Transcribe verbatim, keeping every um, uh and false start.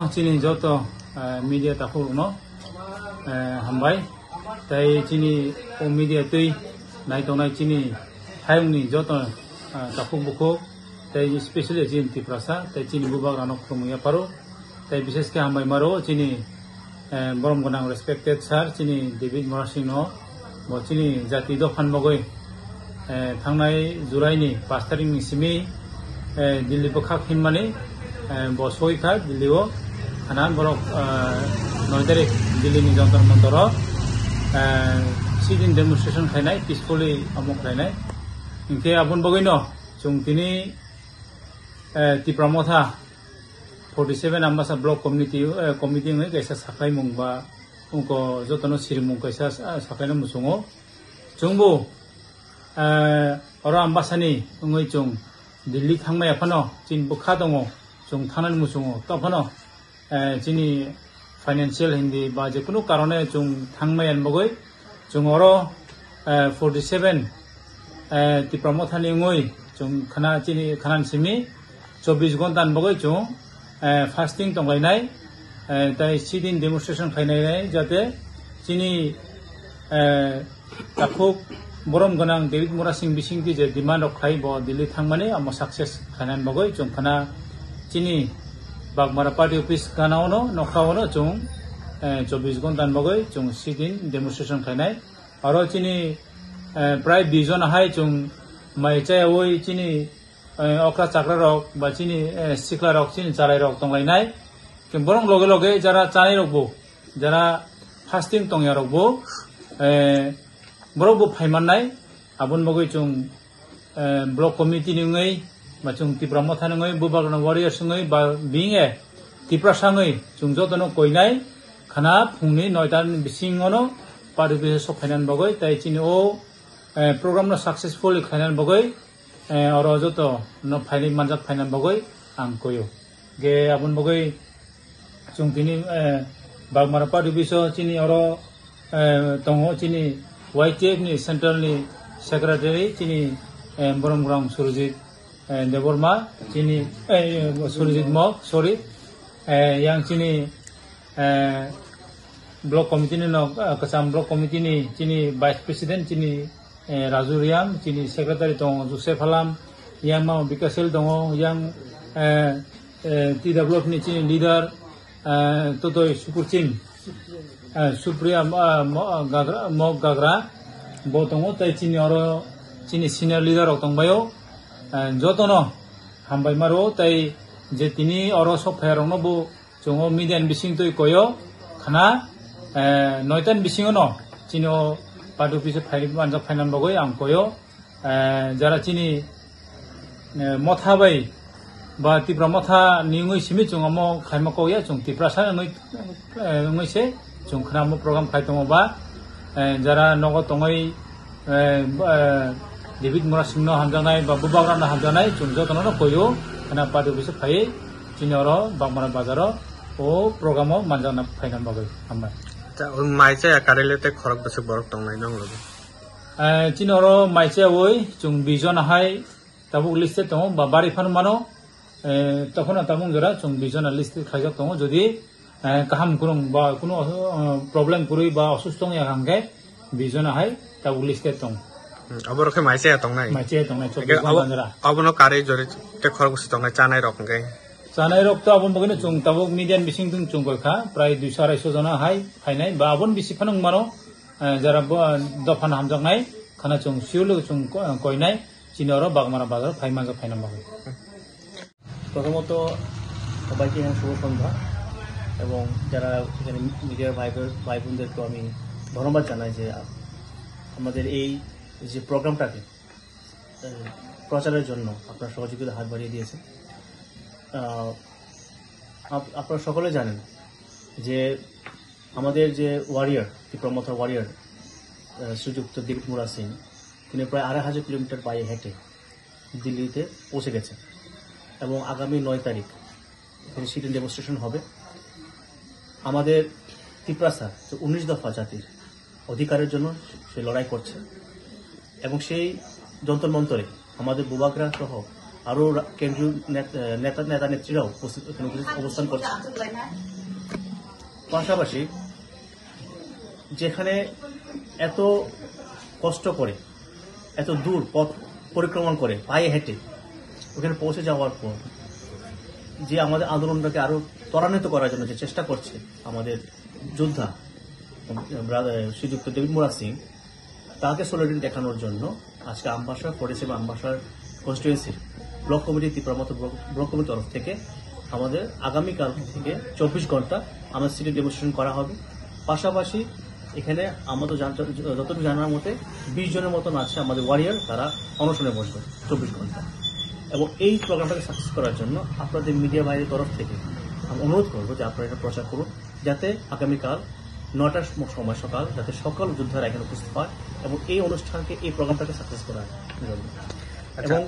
Chini joto, eh, media takhuk rokno, eh, hambai. Tai chini o media twi naitongnai chini hayungni joto, eh, takhuk bukhuk, tai specially chini Tiprasa, tai chini bubagrano khulumwi yapharo. Tai bishesh khe hambai maro chini, eh, borom gwnang respected sir, chini David Murasing no, bo chini jati dophan bagwi, eh, thangnai July ni pash tarikh ni simi, eh, Delhi bwkhak hinmani, eh, bo soi kha Delhi o, khana borok, eh, noi tarikh Delhi ni Jantar Mantar o, eh, sit-in demonstration khainai, peacefully omo khlainai. Hinkhe aboni bagwi no chwng tini, eh, Tipra Motha forty seven Ambasa Block Committee, eh, committee wngwi kaisa saklaimung ba wngkha jotono sirimung kaisa sa-, saklaina muchungo. Chwngbo, eh, oro Ambasani wngwi chwng Delhi thangmaya phano chini bwkha tongo, chwng thangnani muchungo. Tophano, eh, chini financial hindi ba je kunu karone chwng thangmaya bagwi chwng oro, eh, forty seven, eh, Tipra Mothani wngwi chwng khana chini khanani simi chobbish ghonta ni bagwi chwng, eh, fasting tonglainai, eh, tai sit-in demonstration khainai jate chini, eh, takhuk borom gwnang David Murasing bisingtwi je demand rok khlai bo Delhi thangmani amo success khainani bagwi chwng khana chini Bagmara party office gana ono nokha ono chwng, eh, chobbish ghonta ni bagwi chwng sit-in demonstration khainai. Aro chini, eh, prai bish jona hai chwng mai chayawi chini, eh, okra chakra rok ba chini, eh, sikla rok chini chalai rok tonglainai. Khe borok loge loge jara chanai rok bo, jara fasting tongya rok bo, eh, borok bo phaimannai. Aboni bagwi chwng, eh, block committee ni wngwi, ba chwng Tipra Motha ni wngwi, Bubagrana Warriors wngwi, ba being a Tiprasa wngwi, chwng jotono koinai khana phungni noita ni bisingono party office o sok phainani bagwi, tai chini o, eh, program no successfully khlainani bagwi, eh, oro joto no phainai manjak phainani bagwi ang koyo. Ge aboni bagwi chwng tini, eh, Bagmara party office o chini oro, eh, tongo chini Y T F ni central ni secretary chini, eh, borom gwnang Surjit, eh, Debbarma chini, eh, Surjit Mok, sorry, eh, yang chini, eh, block committee ni no, eh, kwcham block committee ni chini vice president chini, eh, Raju Riang, chini secretary tongo Joseph Halam, yang ma Bikash L tongo, yang, eh, eh, T W F ni chini leader, eh, Totoi Sukurching, eh, Supriya, eh, Mo-, Gagra, Mok Gagra, bo tongo, tai chini oro chini senior leader rok tongbaio, eh, jotono hambai maro, tai je tini oro sok phai rokno bo chwng o media ni bising twi koyo khana, eh, noita ni bisingo no chini o party office o phai manjak phainan bagwi ang koyo, eh, jara chini, eh, motha bai ba Tipra Motha ni wngwi simi chwng omo khaima kok ya, chwng Tiprasa wngwi, eh, wngwi se chwng khna omo program khai tongo ba, eh, jara nogo tongwi, eh, eh, David Murasing no hamjaknai ba Bubagra no hamjaknai, chwng jotono no koyo, khna party office o phaiwi chini oro Bagmara bazar o o program o manjakna phaina bagwi hambai. Mai chaya karele tei khorok bwswk borok tongnai nong logi? Eh, chini oro mai chayawi chwng bish jona hai tabuk list tongo ba bari phano mano, eh, tokhno tabuk jora chwng bish jona list khlaijak tongo. Jodi, eh, kaham kwrwng ba kunu, eh, problem kwrwi ba osusto wngya hwnkhe bish jona hai tabuk list tongo. Hmm, oborok khe mai chaya tongnai? Mai chaya tongnai, chobbish ghonta jora. Obono karwi jori tei khorok bwswk tongnai chanai rok hwnkhe? Chanai rok to aboni bagwino chwng tabuk media ni bising tong chwng koi kha, prai duiso araisho jona hai phainai ba aboni bisi phano wng mano, eh, jara bo, eh, dopha no hamjaknai khana chwng siyolo chwng ko-, eh, koinai. Chini oro Bagmara bazar phai manjak phaina bagwi. প্রথমত সবাইকে এখানে শুভ সন্ধ্যা এবং যারা এখানে মিডিয়ার ভাই বোন, ভাই বোনদেরকে আমি ধন্যবাদ জানাই যে আ-, আমাদের এই যে প্রোগ্রামটাকে, আহ, প্রচারের জন্য আপনারা সহযোগিতা হাত বাড়িয়ে দিয়েছেন। আহ, আপ-, আপনারা সকলে জানেন যে আমাদের যে ওয়ারিয়র, ত্রিপুরা মথা ওয়ারিয়র, আহ, শ্রীযুক্ত দিলীপ মুরা সিং, তিনি প্রায় আড়াই হাজার কিলোমিটার পায়ে হেঁটে দিল্লিতে পৌঁছে গেছেন এবং আগামী নয় তারিখ এখানে সিট-ইন ডেমনস্ট্রেশন হবে। আমাদের তিপ্রাসা যে উনিশ দফা জাতির অধিকারের জন্য সে লড়াই করছে এবং সেই যন্তর মন্তরে আমাদের বুবাগ্রা সহ আরও রা- কেন্দ্রীয় নেত- আহ, নেতা নেতা নেত্রীরাও উপস্থিত এখানে উপস্থিত অবস্থান করছে। পাশাপাশি যেখানে এত কষ্ট করে, এত দূর পথ পরিক্রমণ করে, পায়ে হেঁটে ওখানে পৌঁছে যাওয়ার পর যে আমাদের আন্দোলনটাকে আরও ত্বরান্বিত করার জন্য যে চেষ্টা করছে আমাদের যোদ্ধা, ব্রাদার, শ্রীযুক্ত ডেভিড মুরাদ সিং, তাকে সলিডারিটি দেখানোর জন্য আজকে আমবাসা, ফর্টি সেভেন আমবাসার কনস্টিটুয়েন্সির ব্লক কমিটি, ত্রিপুরা মথা ব্লক, ব্লক কমিটির তরফ থেকে আমাদের আগামীকাল থেকে চব্বিশ ঘন্টা আমাদের সিট ইন ডেমনস্ট্রেশন করা হবে। পাশাপাশি এখানে আমাদের জান- যতটুকু জানার মতে বিশ জনের মতন আছে আমাদের ওয়ারিয়র, তারা অনশনে বসবে চব্বিশ ঘন্টা। এবং এই প্রোগ্রামটাকে সাকসেস করার জন্য আপনাদের মিডিয়া ভাইদের তরফ থেকে আমি অনুরোধ করবো যে আপনারা এটা প্রচার করুন, যাতে আগামীকাল নটার সময় সকাল যাতে সকল যোদ্ধারা এখানে উপস্থিত হয় এবং এই অনুষ্ঠানকে, এই প্রোগ্রামটাকে সাকসেস করার জন্য। আচ্ছা, এবং